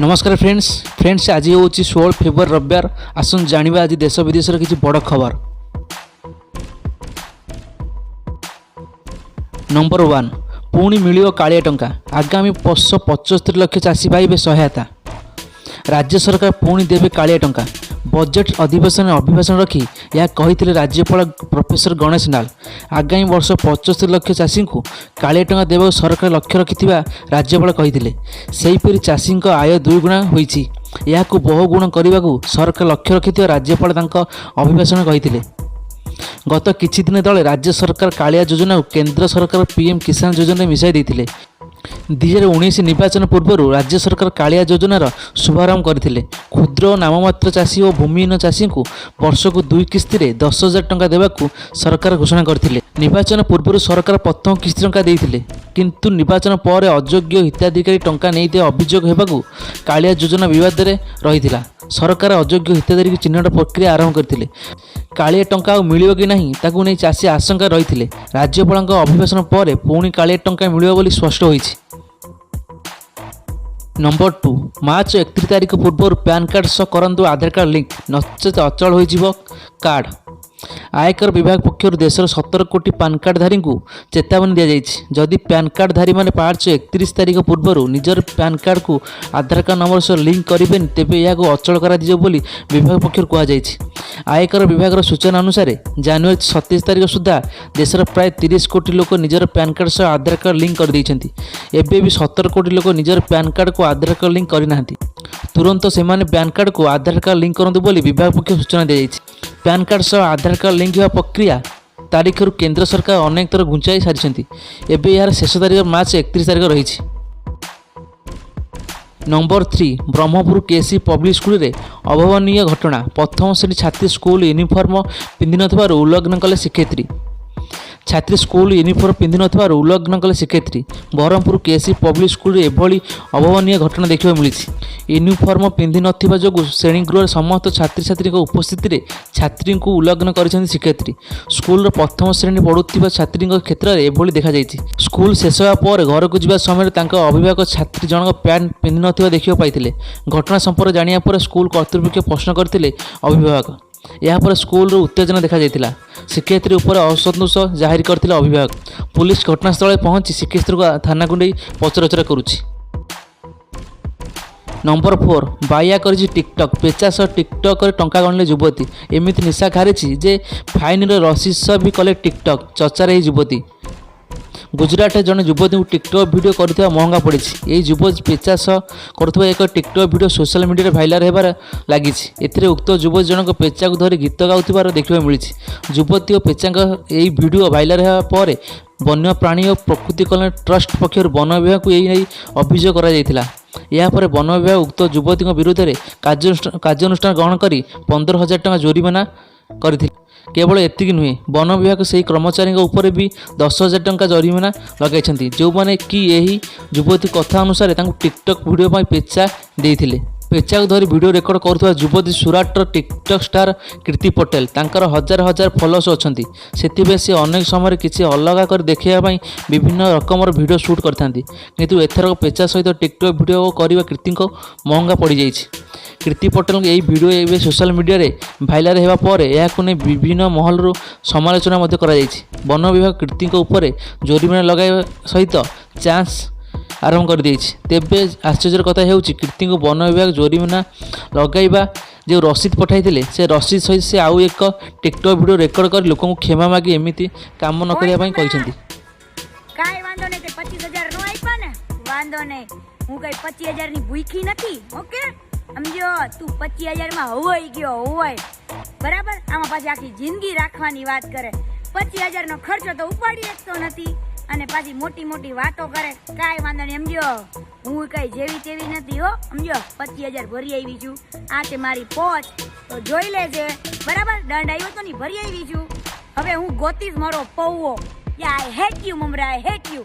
ନମସ୍କାର friends. Friends, ଆଜି ହେଉଛି 16 ଫେବୃଆରୀ, ରବିବାର। ଆସନ୍ତୁ ଜାଣିବା ଆଜି ଦେଶ ବିଦେଶର କିଛି ବଡ଼ ଖବର। ନମ୍ବର 1, ପୁଣି ମିଳିବ କାଳିଆ ଟଙ୍କା। ଆଗାମୀ ବର୍ଷ 75 ଲକ୍ଷ ଚାଷୀ ପାଇବେ ସହାୟତା। ରାଜ୍ୟ ସରକାର ପୁଣି ଦେବେ କାଳିଆ ଟଙ୍କା। ବଜେଟ୍ ଅଧିବେଶନରେ ଅଭିଭାଷଣ ରଖି ଏହା କହିଥିଲେ ରାଜ୍ୟପାଳ ପ୍ରଫେସର ଗଣେଶୀ ଲାଲ। ଆଗାମୀ ବର୍ଷ 75 ଲକ୍ଷ ଚାଷୀଙ୍କୁ କାଳିଆ ଟଙ୍କା ଦେବାକୁ ସରକାର ଲକ୍ଷ୍ୟ ରଖିଥିବା ରାଜ୍ୟପାଳ କହିଥିଲେ। ସେହିପରି ଚାଷୀଙ୍କ ଆୟ ଦୁଇଗୁଣା ହୋଇଛି। ଏହାକୁ ବହୁଗୁଣ କରିବାକୁ ସରକାର ଲକ୍ଷ୍ୟ ରଖିଥିବା ରାଜ୍ୟପାଳ ତାଙ୍କ ଅଭିଭାଷଣ କହିଥିଲେ। ଗତ କିଛି ଦିନ ତଳେ ରାଜ୍ୟ ସରକାର କାଳିଆ ଯୋଜନାକୁ କେନ୍ଦ୍ର ସରକାର ପିଏମ୍ କିଷାନ ଯୋଜନାରେ ମିଶାଇ ଦେଇଥିଲେ। 2019 ନିର୍ବାଚନ ପୂର୍ବରୁ ରାଜ୍ୟ ସରକାର କାଳିଆ ଯୋଜନାର ଶୁଭାରମ୍ଭ କରିଥିଲେ। କ୍ଷୁଦ୍ର ଓ ନାମମାତ୍ର ଚାଷୀ ଓ ଭୂମିହୀନ ଚାଷୀଙ୍କୁ ବର୍ଷକୁ ଦୁଇ କିସ୍ତିରେ 10,000 ଟଙ୍କା ଦେବାକୁ ସରକାର ଘୋଷଣା କରିଥିଲେ। ନିର୍ବାଚନ ପୂର୍ବରୁ ସରକାର ପ୍ରଥମ କିସ୍ତି ଟଙ୍କା ଦେଇଥିଲେ। କିନ୍ତୁ ନିର୍ବାଚନ ପରେ ଅଯୋଗ୍ୟ ହିତାଧିକାରୀ ଟଙ୍କା ନେଇଥିବା ଅଭିଯୋଗ ହେବାକୁ କାଳିଆ ଯୋଜନା ବିବାଦରେ ରହିଥିଲା। ସରକାର ଅଯୋଗ୍ୟ ହିତାଧିକାରୀ ଚିହ୍ନଟ ପ୍ରକ୍ରିୟା ଆରମ୍ଭ କରିଥିଲେ। କାଳିଆ ଟଙ୍କା ଆଉ ମିଳିବ କି ନାହିଁ, ତାକୁ ନେଇ ଚାଷୀ ଆଶଙ୍କା ରହିଥିଲେ। ରାଜ୍ୟପାଳଙ୍କ ଅଭିଭାଷଣ ପରେ ପୁଣି କାଳିଆ ଟଙ୍କା ମିଳିବ ବୋଲି ସ୍ପଷ୍ଟ ହୋଇଛି। ନମ୍ବର 2, ମାର୍ଚ୍ଚ 31 ତାରିଖ ପୂର୍ବରୁ ପ୍ୟାନ୍ କାର୍ଡ଼ ସହ କରନ୍ତୁ ଆଧାର କାର୍ଡ଼ ଲିଙ୍କ, ନଚେତ ଅଚଳ ହୋଇଯିବ କାର୍ଡ଼। ଆୟକର ବିଭାଗ ପକ୍ଷରୁ ଦେଶର 17 କୋଟି ପାନ୍ କାର୍ଡ଼ଧାରୀଙ୍କୁ ଚେତାବନୀ ଦିଆଯାଇଛି। ଯଦି ପ୍ୟାନ୍ କାର୍ଡ଼ଧାରୀମାନେ ମାର୍ଚ୍ଚ 31 ତାରିଖ ପୂର୍ବରୁ ନିଜର ପ୍ୟାନ୍ କାର୍ଡ଼କୁ ଆଧାର କାର୍ଡ଼ ନମ୍ବର ସହ ଲିଙ୍କ କରିବେନି, ତେବେ ଏହାକୁ ଅଚଳ କରାଯିବ ବୋଲି ବିଭାଗ ପକ୍ଷରୁ କୁହାଯାଇଛି। ଆୟକର ବିଭାଗର ସୂଚନା ଅନୁସାରେ, ଜାନୁଆରୀ 27 ତାରିଖ ସୁଦ୍ଧା ଦେଶର ପ୍ରାୟ 30 କୋଟି ଲୋକ ନିଜର ପ୍ୟାନ୍ କାର୍ଡ଼ ସହ ଆଧାର କାର୍ଡ଼ ଲିଙ୍କ କରିଦେଇଛନ୍ତି। ଏବେ ବି 17 କୋଟି ଲୋକ ନିଜର ପ୍ୟାନ୍ କାର୍ଡ଼କୁ ଆଧାର କାର୍ଡ଼ ଲିଙ୍କ କରିନାହାନ୍ତି। ତୁରନ୍ତ ସେମାନେ ପ୍ୟାନ୍ କାର୍ଡ଼କୁ ଆଧାର କାର୍ଡ଼ ଲିଙ୍କ କରନ୍ତୁ ବୋଲି ବିଭାଗ ପକ୍ଷରୁ ସୂଚନା ଦିଆଯାଇଛି। ପ୍ୟାନ୍ କାର୍ଡ଼ ସହ ଆଧାର କାର୍ଡ଼ ଲିଙ୍କ ହେବା ପ୍ରକ୍ରିୟା ତାରିଖରୁ କେନ୍ଦ୍ର ସରକାର ଅନେକ ଥର ଘୁଞ୍ଚାଇ ସାରିଛନ୍ତି। ଏବେ ଏହାର ଶେଷ ତାରିଖ ମାର୍ଚ୍ଚ 31 ତାରିଖ ରହିଛି। ନମ୍ବର 3, ବ୍ରହ୍ମପୁର କେସି ପବ୍ଲିକ୍ ସ୍କୁଲରେ ଅଭାବନୀୟ ଘଟଣା। ପ୍ରଥମ ଶ୍ରେଣୀ ଛାତ୍ରୀ ସ୍କୁଲ ୟୁନିଫର୍ମ ପିନ୍ଧିନଥିବାରୁ ଉଲଗ୍ନ କଲେ ଶିକ୍ଷୟିତ୍ରୀ। ଛାତ୍ରୀ ସ୍କୁଲ ୟୁନିଫର୍ମ ପିନ୍ଧିନଥିବାରୁ ଉଲଗ୍ନ କଲେ ଶିକ୍ଷୟିତ୍ରୀ। ବ୍ରହ୍ମପୁର କେସି ପବ୍ଲିକ୍ ସ୍କୁଲରେ ଏଭଳି ଅଭାବନୀୟ ଘଟଣା ଦେଖିବାକୁ ମିଳିଛି। ୟୁନିଫର୍ମ ପିନ୍ଧିନଥିବା ଯୋଗୁଁ ଶ୍ରେଣୀଗୃହରେ ସମସ୍ତ ଛାତ୍ରଛାତ୍ରୀଙ୍କ ଉପସ୍ଥିତିରେ ଛାତ୍ରୀଙ୍କୁ ଉଲଗ୍ନ କରିଛନ୍ତି ଶିକ୍ଷୟିତ୍ରୀ। ସ୍କୁଲର ପ୍ରଥମ ଶ୍ରେଣୀ ପଢ଼ୁଥିବା ଛାତ୍ରୀଙ୍କ କ୍ଷେତ୍ରରେ ଏଭଳି ଦେଖାଯାଇଛି। ସ୍କୁଲ ଶେଷ ହେବା ପରେ ଘରକୁ ଯିବା ସମୟରେ ତାଙ୍କ ଅଭିଭାବକ ଛାତ୍ରୀ ଜଣକ ପ୍ୟାଣ୍ଟ ପିନ୍ଧିନଥିବା ଦେଖିବାକୁ ପାଇଥିଲେ। ଘଟଣା ସମ୍ପର୍କରେ ଜାଣିବା ପରେ ସ୍କୁଲ କର୍ତ୍ତୃପକ୍ଷ ପ୍ରଶ୍ନ କରିଥିଲେ ଅଭିଭାବକ। ଏହାପରେ ସ୍କୁଲରୁ ଉତ୍ତେଜନା ଦେଖାଯାଇଥିଲା। ଶିକ୍ଷୟିତ୍ରୀ ଉପରେ ଅସନ୍ତୋଷ ଜାହିର କରିଥିଲେ ଅଭିଭାବକ। ପୁଲିସ ଘଟଣାସ୍ଥଳରେ ପହଞ୍ଚି ଶିକ୍ଷୟିତ୍ରୀଙ୍କୁ ଥାନାକୁ ନେଇ ପଚରାଉଚରା କରୁଛି। ନମ୍ବର 4, ବାୟା କରିଛି ଟିକଟକ୍। ପେଚା ସହ ଟିକଟକରେ ଟଙ୍କା ଗଣିଲେ ଯୁବତୀ। ଏମିତି ନିଶା ଘାରିଛି ଯେ ଫାଇନର ରସିଦ ସହ ବି କଲେ ଟିକଟକ୍। ଚର୍ଚ୍ଚାରେ ଏହି ଯୁବତୀ। ଗୁଜୁରାଟରେ ଜଣେ ଯୁବତୀଙ୍କୁ ଟିକଟକ୍ ଭିଡ଼ିଓ କରୁଥିବା ମହଙ୍ଗା ପଡ଼ିଛି। ଏହି ଯୁବତୀ ପେଚା ସହ କରୁଥିବା ଏକ ଟିକଟକ୍ ଭିଡ଼ିଓ ସୋସିଆଲ ମିଡ଼ିଆରେ ଭାଇରାଲ ହେବାରେ ଲାଗିଛି। ଏଥିରେ ଉକ୍ତ ଯୁବତୀ ଜଣକ ପେଚାକୁ ଧରି ଗୀତ ଗାଉଥିବାର ଦେଖିବାକୁ ମିଳିଛି। ଯୁବତୀ ଓ ପେଚାଙ୍କ ଏହି ଭିଡ଼ିଓ ଭାଇରାଲ ହେବା ପରେ ବନ୍ୟ ପ୍ରାଣୀ ଓ ପ୍ରକୃତି କଲ୍ୟାଣ ଟ୍ରଷ୍ଟ ପକ୍ଷରୁ ବନ ବିଭାଗକୁ ଏହି ନେଇ ଅଭିଯୋଗ କରାଯାଇଥିଲା। ଏହାପରେ ବନ ବିଭାଗ ଉକ୍ତ ଯୁବତୀଙ୍କ ବିରୁଦ୍ଧରେ କାର୍ଯ୍ୟାନୁଷ୍ଠାନ ଗ୍ରହଣ କରି 15,000 ଟଙ୍କା ଜୋରିମାନା କରିଥିଲେ। କେବଳ ଏତିକି ନୁହେଁ, ବନ ବିଭାଗ ସେହି କର୍ମଚାରୀଙ୍କ ଉପରେ ବି 10,000 ଟଙ୍କା ଜରିମାନା ଲଗାଇଛନ୍ତି, ଯେଉଁମାନେ କି ଏହି ଯୁବତୀ କଥା ଅନୁସାରେ ତାଙ୍କୁ ଟିକଟକ୍ ଭିଡ଼ିଓ ପାଇଁ ପେଚା ଦେଇଥିଲେ। ପେଚାକୁ ଧରି ଭିଡ଼ିଓ ରେକର୍ଡ କରୁଥିବା ଯୁବତୀ ସୁରାଟର ଟିକଟକ୍ ଷ୍ଟାର କୀର୍ତ୍ତି ପଟେଲ। ତାଙ୍କର ହଜାର ହଜାର ଫଲୋଅର୍ସ ଅଛନ୍ତି। ସେଥିପାଇଁ ସେ ଅନେକ ସମୟରେ କିଛି ଅଲଗା କରି ଦେଖାଇବା ପାଇଁ ବିଭିନ୍ନ ରକମର ଭିଡ଼ିଓ ସୁଟ୍ କରିଥାନ୍ତି। କିନ୍ତୁ ଏଥରକ ପେଚା ସହିତ ଟିକଟକ୍ ଭିଡ଼ିଓ କରିବା କୀର୍ତ୍ତିଙ୍କ ମହଙ୍ଗା ପଡ଼ିଯାଇଛି। କୀର୍ତ୍ତି ପଟେଲଙ୍କ ଏହି ଭିଡ଼ିଓ ଏବେ ସୋସିଆଲ ମିଡ଼ିଆରେ ଭାଇରାଲ ହେବା ପରେ ଏହାକୁ ନେଇ ବିଭିନ୍ନ ମହଲରୁ ସମାଲୋଚନା ମଧ୍ୟ କରାଯାଇଛି। ବନ ବିଭାଗ କୀର୍ତ୍ତିଙ୍କ ଉପରେ ଜୋରିମାନା ଲଗାଇବା ସହିତ ଯାଞ୍ଚ ଆରମ୍ଭ କରିଦେଇଛି। ତେବେ ଆଶ୍ଚର୍ଯ୍ୟର କଥା ହେଉଛି, କୀର୍ତ୍ତିଙ୍କୁ ବନ ବିଭାଗ ଜୋରିମାନା ଲଗାଇବା ଯେଉଁ ରସିଦ ପଠାଇଥିଲେ, ସେ ରସିଦ ସହିତ ସେ ଆଉ ଏକ ଟିକଟକ୍ ଭିଡ଼ିଓ ରେକର୍ଡ କରି ଲୋକଙ୍କୁ କ୍ଷମା ମାଗି ଏମିତି କାମ ନ କରିବା ପାଇଁ କହିଛନ୍ତି। કાંઈ વાંધો નહીં, તે 25,000 નો આપ્યા ને, વાંધો નહીં. હું કઈ 25,000 ની ભૂખી નથી, ઓકે? સમજો, તું 25,000 માં હવાઈ ગયો, હવાઈ, બરાબર? આમાં પાછી આખી જિંદગી રાખવાની વાત કરે. 25,000 નો ખર્ચો તો ઉપાડી શકતો નથી અને પાછી મોટી મોટી વાતો કરે. કાંઈ વાંધો નહીં, સમજો, હું કઈ જેવી તેવી નથી હો. સમજો, 25,000 ભરી આવી છું. આ છે મારી પોચ, તો જોઈ લેજે, બરાબર? દંડ આવ્યો તો નહીં, ભરી આવી છું. હવે હું ગોતીશ મારો પૌવો. Yeah, I hate you, મમરા, I hate you.